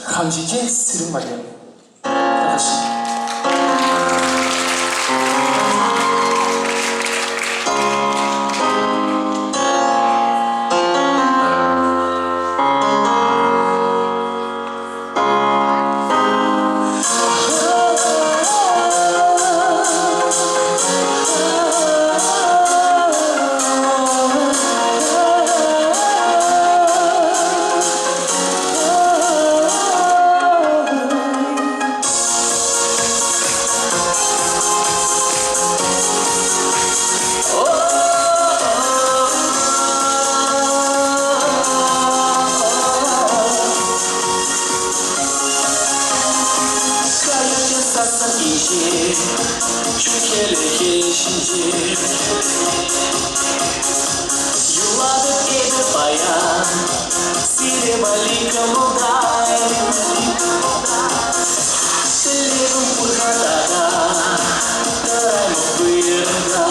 Хам ҫинчен сирӗн валли. Тархасшӑн. Кайӑкӗ сасса инҫе, чун хӗлӗхе ҫинче. Юлатӑп эпӗ паян, сире валли кӑмӑлтай. Тӗллевӗм пур-ха тата, тӑраймӑп вырӑнта.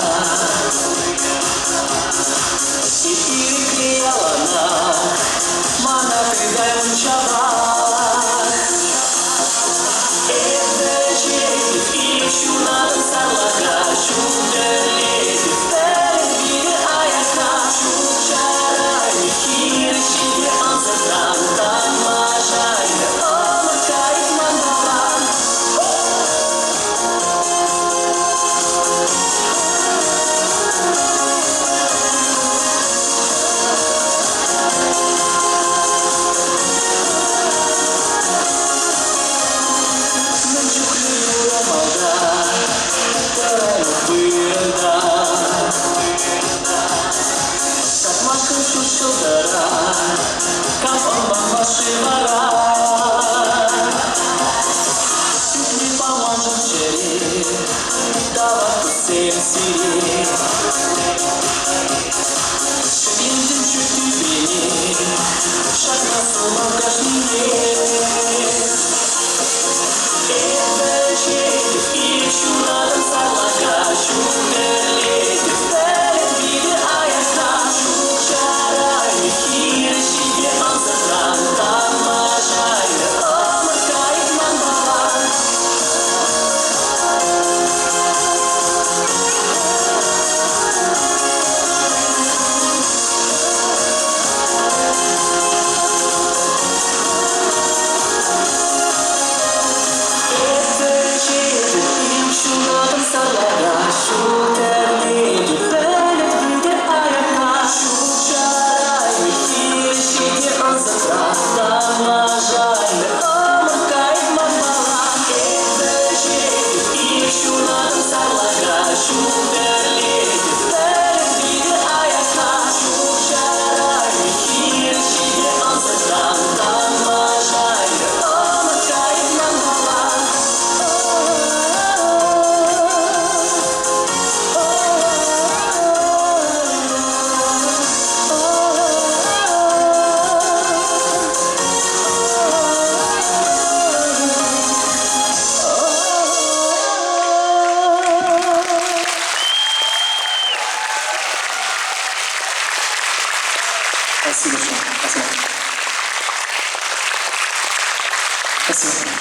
Эп ирӗкре яланах, мана тытаймӑн ҫавах. Эпӗ ҫетӗп ик ҫунатӑм сарлака, ҫул тӗллетӗп пӗлӗт витӗр аякка. Ҫул чарайӗ хирӗҫ ҫитӗ ӑнсӑртран, тамашайӗ ӑмӑрт кайӑк манпалан. Мӗн чухлӗ юрамалта, тӑраймӑп вырӑнта. Татмашкӑн ҫут ҫӑлтӑра, кам ӑнланмасть-ши вара? Ӳкни паманшӑн чӗре, тавах туссем сире. Ҫӗклентӗм ҫут тӳпене, ҫакна сунам кашнине. Эпӗ ҫетӗп ик ҫунатӑм сарлака, ҫул тӗллетӗп пӗлӗт витӗр аякка. Ҫул чарайӗ хирӗҫ ҫитӗ ӑнсӑртран, тамашайӗ ӑмӑрт кайӑк манпалан. Эпӗ ҫитӗп ҫунатӑм сарлака, ҫул тӗллетӗп пӗлӗт витӗр аякка. Ҫул чарайми хирӗҫ ҫитӗ ӑнсӑртран, тамашайми ӑмӑрт кайӑк манпала. Эпӗ ҫитӗп ҫунатӑм сарлака, ҫул тӗллетӗп пӗлӗт витӗр аякка. Ҫул чарайми хирӗҫ ҫитӗ ӑнсӑртран, тамашайми ӑмӑрт кайӑк манпала. Спасибо большое. Спасибо. Спасибо.